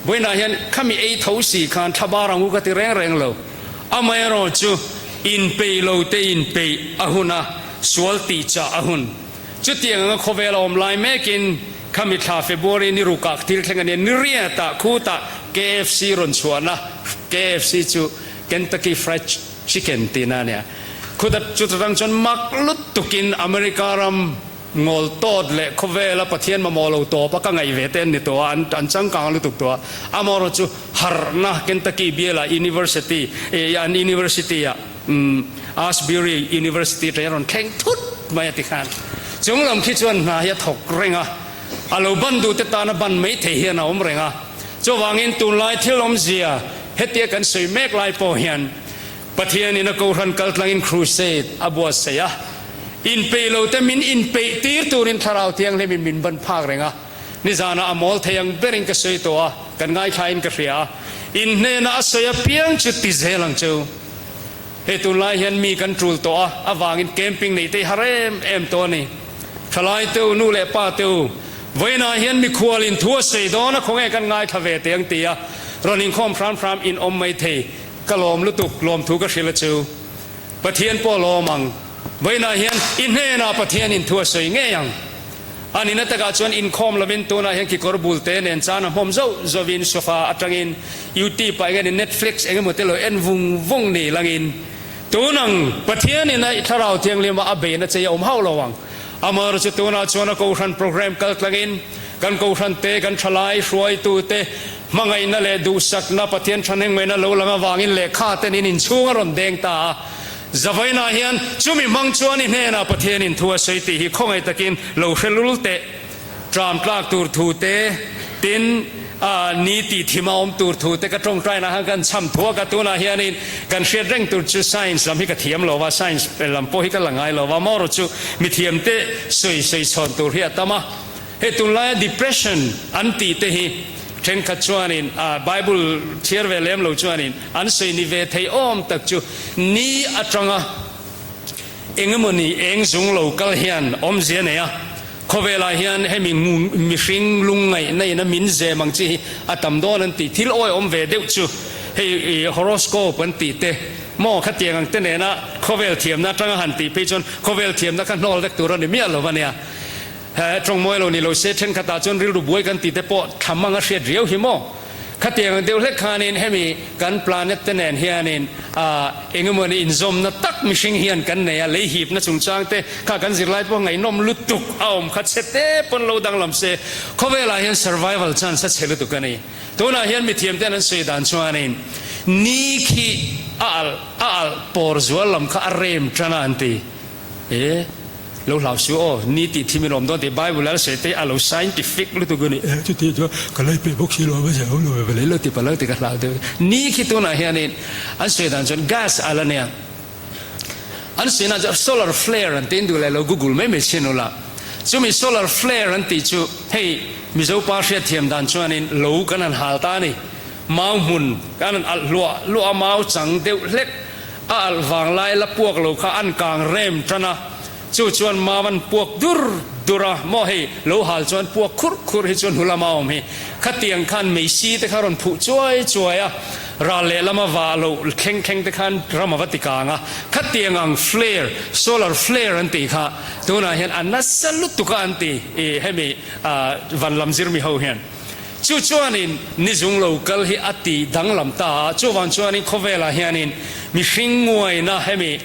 Vawiinah hian khami ei tho si khan thla bar ang u ka ti reng reng lo. Amaherawh chu inpeih lo te inpeih a hun a, sual tih chah a hun. Chutiang anga khawvel a awm lai mekin khami thla February ni rukah thil thleng a nia, ni riatah khutah KFC rawn chhuahna, KFC chu Kentucky Fried Chicken tihna a nia, khuta chuta tang chuan mak lutukin America ram, Ngawl tawt leh khawvela Pathian mamawh lo tawp a ka ngaih ve te an ni tawh a, an an changkang lutuk tawh a. Amaherawh chu harhna Kentucky biala University an University ah umm Asbury University atangin a rawn thleng thut mai a ti khan. Chung lam khi chuan hna hi a thawk reng a, a lo ban duh te tana ban mai thei hian a awm reng a. Chuvangin tunlai thil awmzia hetia kan sawi mek lai pawh hian Pathianin a Kohhran kaltlangin crusade a buatsaih a, inpeih lo te min inpeih tir turin Thlarau Thianghlimin min ban phak reng a. Nizanah a mawl thei ang berin ka sawi tawh a, kan ngaithlain ka hria a, in hnenah a sawi apiang chu ti zel ang chu. Hei tunlai hian mi kan tul tawh a, avangin camping neih te hi har em em tawh a ni. Thalai te u, nu leh pa te u, vawiinah hian mikhualin thu a sawi dawn a, khawnge kan ngaithla ve teh ang ti a, rawn inkhawm hram hram in awm mai thei. Ka lawm lutuk, lawmthu ka hrilh a chu. Pathian pawh lawm ang. Vawiinah hian i hnenah Pathianin thu a sawi ngei ang. A nihna takah chuan inkhawm lovin tunah hian kikawr bul te nen chan a hmawm zauh zauhin sofa atangin YouTube ah engemaw Netflix engemaw te lo en vung vung ni langin tun ang Pathianin a i Thlarau Thianghlima a beihna che i awm hauh lo ang. Amaherawhchu chu tunah chuan a Kohhran program kaltlangin kan Kohhran te, kan thalai hruaitu te hmangaihna leh duhsakna Pathian thahnemngaihna lo lang avangin lehkha ten in inchhung a rawn deng ta a. Zavainah hian chumi hmang chuan i hnenah Pathianin thu a sawi tih hi khawngaih takin lo hre lul teh. Tram tlak tur thu te, tin, ni tih thim a awm tur thu te ka tawngtainah khan kan cham thuak a, tunah hianin kan hriat reng tur chu science lam hi ka thiam lo va, science lam pawh hi ka la ngai lo va, maw rawh chu mithiam te sawi sawi chhawn tur hi a tam a, hei tunlaia depression an tih te hi thenkhat chuanin Bible chhiar ve lem lo chuanin an sawi ni ve thei awm tak chu ni atanga. Eng emawni eng zung lo kal hian awmzia nei a. Khawvelah hian hemi mihring lungngaihna in a min zem ang chi hi a tam dawn an ti. Thil awihawm ve deuh chu hei horoscope an tih te maw khatiang ang te nena khawvel thiamna atanga han tih phei chuan khawvel thiamna kha hnawl vek tur a ni miah lo a nia. He tawng mawi lo ni lo se thenkhatah chuan rilru buai kan tih te pawh thlam anga hriat riau hi maw? Khatiang ang deuh hlek khanin hemi kan planet te nen hianin ah engemawni inzawmna tak mihring hian kan nei a, lei hipna chungchang te kha kan zirlai pawh ngaihnawm lutuk a awm kha chhe te pawn lo danglam se khawvelah hian survival chance a chhe lutuk a ni. Tunah hian mithiam ten an sawi dan chuanin ni khi a alh a alh pawr zual lam kha a rem tan a an ti. E. Lo hlau su aw, ni tih thim in awm dawn tih Bible a sawi te a lo scientific lutuk a ni. E chuti chuan ka lei peh bawk si lo a, zau lo ve lei lo ti palh ang tih ka hlau deuh. Ni khi tunah hianin an sawi dan chuan gas a la nia. An sawi na chuan solar flare an tih in duh leh lo google mai mai chhin ula. Chumi solar flare an tih chu hei Mizo pa hriatthiam dan chuanin lo kan han hal ta a ni. Mau hmun kan han alh hluah hluah a, mau chang deuh hlek A alh vanglai la puak lo kha an kang rem tan a, chu chuan mau an puak dur dur a, maw hei lo hal chuan puak khur khur hi chuan hnu lama awm hi. Khatiang khan meisi te kha rawn phuh chuai chuai a, ral lehlama vah loh thleng thleng te khan ram a va ti kang a, khatiang ang flare, solar flare an tih kha tunah hian a nasa lutuk a an ti i hemi van lam zirmi ho hian. Chu chuanin ni zung lo kal hi a ti danglam ta a, chuvang chuanin khawvelah hianin mihring nguaina hemi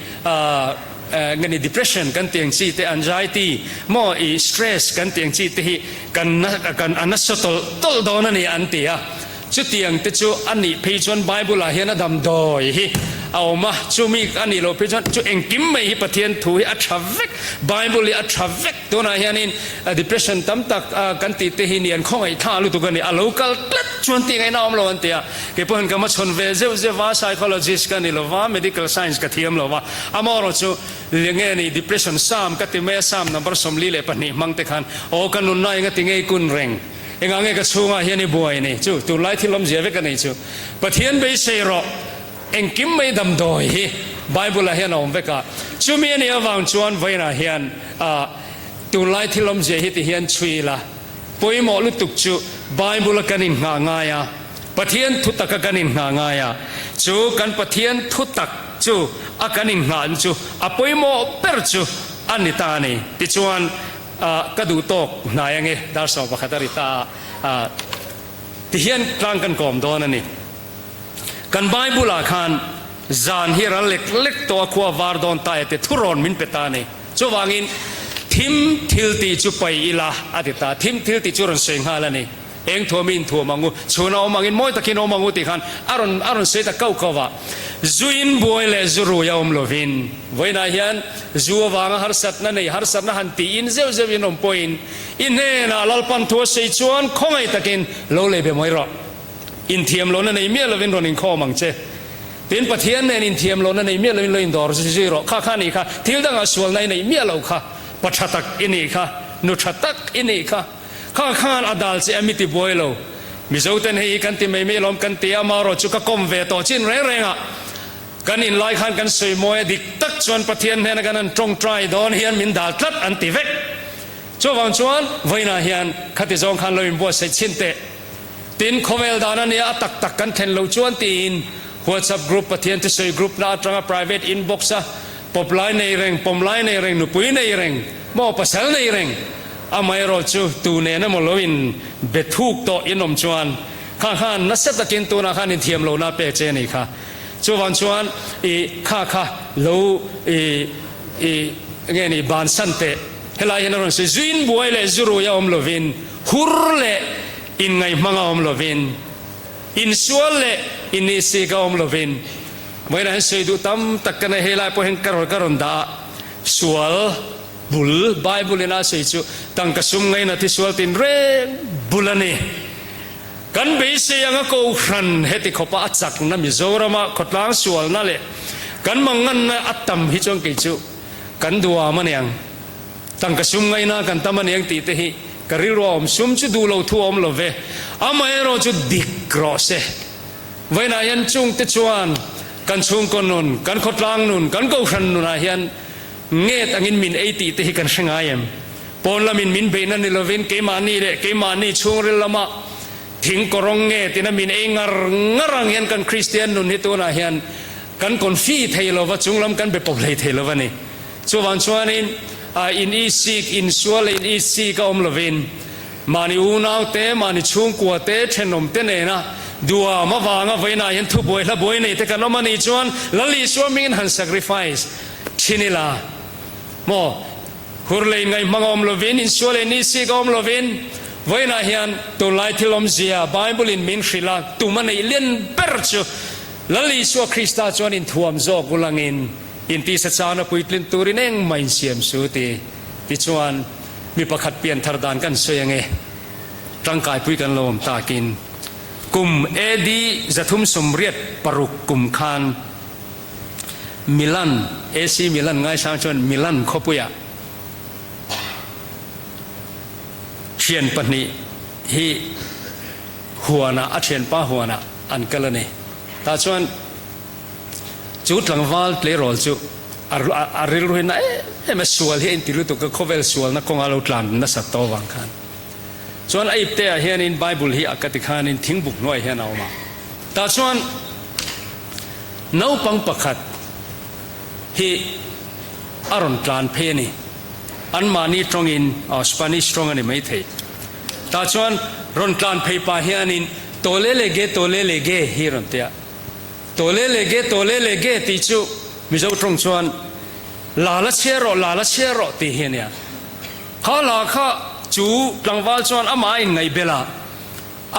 nge ni depression kan tih ang chi te, anxiety maw i stress kan tih ang chi te hi kan kan a nasa tawlh tawlh dawn a ni an ti a. Chutiang te chu a nih phei chuan Bible ah hian a damdawi hi a awm a, chumi a nih loh phei chuan chu engkim mai hi Pathian thu hi a tha vek, Bible hi a tha vek. Tunah hianin depression tam tak kan tih te hi ni an khawngaih thla lutuk a ni, a lo kal tlat chuan tih ngaihna awm lo an ti a, kei pawhin ka hmachhawn ve zeuh zeuh va, psychologist ka ni lova, medical science ka thiam lo va, amaherawh chu nge ni depression sam ka ti mai a, sam number 42 hmang te khan aw ka nunna enga ti ngei kun reng, engah nge ka chhungah hian i buai ni chu tunlai thil awmzia vek a nei chu Pathian beisei rawh. Engkim mai damdawi hi Bible-ah hian a awm vek a, chumi a nih avang chuan vawiinah hian tunlai thil awmzia hi ti hian chhui ila, pawimawh lutuk chu Bible-a kan inngah ngai a, Pathian thutaka kan inngah ngai a, chu kan Pathian thutak chu a kan inngahna chu a pawimawh ber chu a ni ta a ni. Tichuan, ka duh tawk hnai ange, dar 11 a ri ta a, ti hian tlang kan kawm dawn a ni. Kan Bible-ah khan zan hi ral lek lek tawh a khua var dawn ta e te thurawn min pe ta a ni. Chuvangin thim thil tih chu paih ila a ti ta. Thim thil tih chu rawn sawi nghal a ni. Eng thuam i inthuam ang u, chhuna awm angin mawi takin awm ang u tih khan a rawn a rawn sawi ta kau kau a. Zuin buai leh zu rui a awm lovin vawiinah hian zu avanga harsatna nei harsatna han tiin zeuh zeuhin awm pawhin i hnenah Lalpan thu a sawi chuan khawngaih takin lo lei be mai rawh. Inthiam lohna nei miah lovin rawn inkhawm ang che. Tin, Pathian nen inthiam lohna nei miah lovin lo indawr zui rawh. Kha kha nih kha, thil dangah sualna i neih miah lo kha, pa tha tak i nih kha, nu tha tak i nih kha. Kha khan a dal che a mi ti buai lo. Mizo ten hei hi kan ti mai mai alawm kan ti a, amaherawh chu ka kawm ve tawh chin reng reng ah kan inlai khan kan sawi mawi a, dik tak chuan Pathian hnena kan han tawngtai dawn hian min dal tlat an ti vek. Chuvang chuan vawiinah hian khati zawng khan lo inbuatsaih chhin teh. Tin, khawvel dan a nia a tak tak kan thlen loh chuan tiin WhatsApp group Pathian thusawi group na atanga private inbox a pawp lai nei reng, pawm lai nei reng, nupui nei reng, maw pasal nei reng amaherawh chu tu nen emaw lo in be thuk tawh in awm chuan kha khan nasa takin tunah khan inthiam lohna a pek che a nih kha. Chuvang chuan i kha kha lo i i nge ni bansan teh. Helai hian a rawn sawi zuin buai leh zurui a awm lovin Hur leh inngaihmang a awm lovin, insual leh inihsik a awm lovin, vawiinah hian sawi duh tam tak ka nei. Helai pawh hian ka rawn ka rawn dah a, sual bul Bible in a sawi chu tangka sum ngaina thisual tinreng bul a ni. Kan beisei anga Kohhran heti khawpa a chakna Mizorama khawtlang sualna leh kan manganna a tam hi chuan kei chu kan duam a niang. Tangka sum ngaina kan tam a niang tih te hi ka rilru a awm. Sum chu duh lo thu a awm lo ve. Amaherawh chu dik rawh se. Vawiinah hian chungte chuan kan chhungkaw nun, kan khawtlang nun, kan kohhran nunah hian nget angin min ei tih te hi kan hre ngai em? Pawn lamin min beihna ni lovin keimahni leh keimahni chhungril lama thing kawrawng nge tina min ei ngar ngar ang hian kan Kristian nun hi tunah hian kan confi thei lova, chunglam kan be pawp hlei thei lova ni. Chuvang chuanin in isik, insual leh in isik a awm lovin mahni unau te, mahni chhungkua te, thenawm te nena duam avanga vawiinah hian thubuai hla buai nei te kan awm a nih chuan Lal Isua hmingin han sacrifice thin ila maw? Hur lei ngaihmang a awm lovin, insual leh nisik a awm lovin, vawiinah hian tunlai thil awmzia Bible-in min hrilh a, tum a neih lian ber chu Lal Isua Krista chuan inthuam zawk ulangin intisa chana puitlin turin engmah insiam su ti. Tichuan, mi pakhat pian thar dan kan sawi ange, tangkaipui kan lo awm takin kum AD 386 kum khan, Milan, AC Milan ngaisang chuan Milan khawpuiah thian pahnih hi huanah a thianpa huanah an kal a ni. Tah chuan chu tlangval tleirawl chu a rilru hi na em em a, sual hi a inti lutuk a, khawvel sualna kawnga lo tlan nasat tawh avang khan. Chuan a ipteah hianin Bible hi a ka ti khanin thingbuk hnuaiah hian a awm a. Tah chuan Naupang pakhat hi a rawn tlan phei a ni. Anmahni tawngin, aw Spanish tawng a ni maithei. Tah chuan rawn tlan phei pah hianin Tole le ge, tole le ge hi rawn ti a. Tole le ge, tole le ge tih chu Mizo tawng chuan La la chhiar rawh, la la chhiar rawh tih hi a nia. Kha la kha chu tlangval chuan amah a inngaihbel a.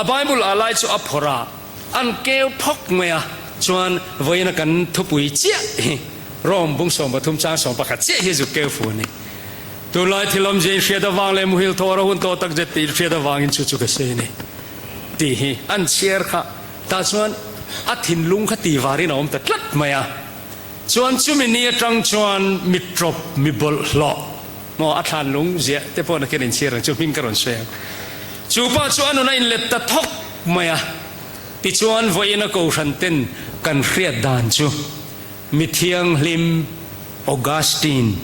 A Bible ah lai chu a phawrh a, an keu phawk mai a, chuan vawiina kan thupui chiah hi Rome bung 13 chang 11 chiah hi zuk keu fu a ni. Tunlai thil awmzia in hriat avang leh muhil thawr a hun tawh tak zet tih hriat avangin chu chu ka sawi a ni tih hi an chhiar kha tah chuan a thinlung kha ti varin a awm ta tlat mai a, chuan chumi ni atang chuan mi tawp mi bawlhhlawh Maw a thlan lung ziah te pawh nakin inchhir ang chu hming ka rawn sawi ang. Chu pa chu a nun a inlet ta thawk mai a, tichuan vawiin a kohhran ten kan hriat dan chu mi thianghlim Augustine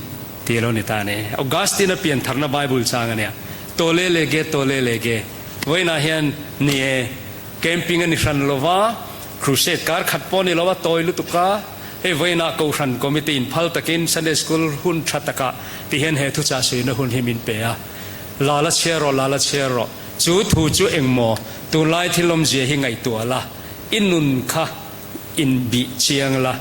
tih a lo ni ta a ni. Augustine a pian tharna Bible chang a nia. Tole lege tole lege vawiinah hian ni e, camping a ni hran lova, crusade kar khat pawh a ni lova, tawi lutuk a. Hei vawiinah Kohhran Committee in phal takin Sunday School hun tha takah ti hian he thuchah suihna hun hi min pe a. La la chhiar rawh, la la chhiar rawh. Chu thu chu engmaw tunlai thil awmzia hi ngaihtuah la, i nun kha in bih chiang la,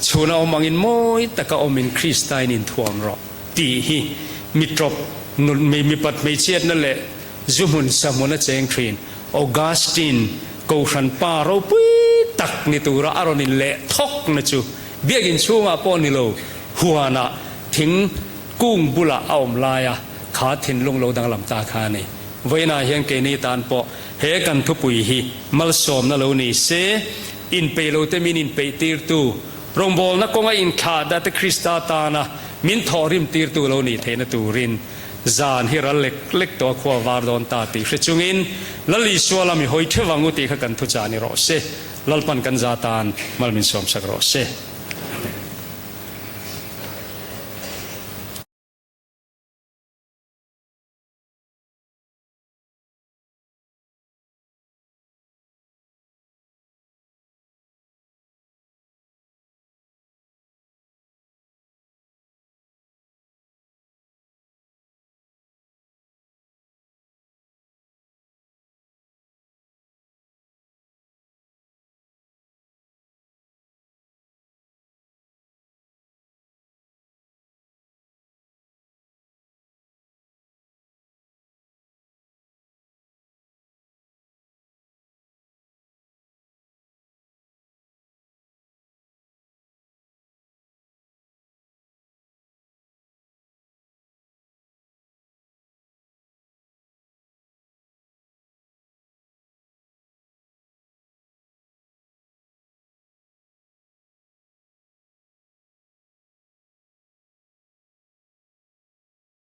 chhuna awm angin mawi taka awmin Krista in inthuam rawh tih hi mi tawp nun mi mipat hmeichhiatna leh zu hmun sa hmun a cheng thin. Augustine Kohhran pa ropui tak ni tura a rawn in leh thawk na chu biakinn chhungah pawh ni lo, huanah thing kung bulah a awm laia kha thinlung lo danglam ta kha a ni. Vawiinah hian keini tan pawh he kan thupui hi malsawmna lo ni se, inpeih lote min inpeih tirtu, rawngbawlna kawnga inthlah date Krista tana min thawhrim tirtu lo nih theihna turin, Zan hi ral lek lek tawh a khua var dawn ta tih hre chungin Lal Isua lam i hawi theuh ang u tih kha kan thuchah ni rawh se. Lalpan kan za tan mal min sawmsak rawh se.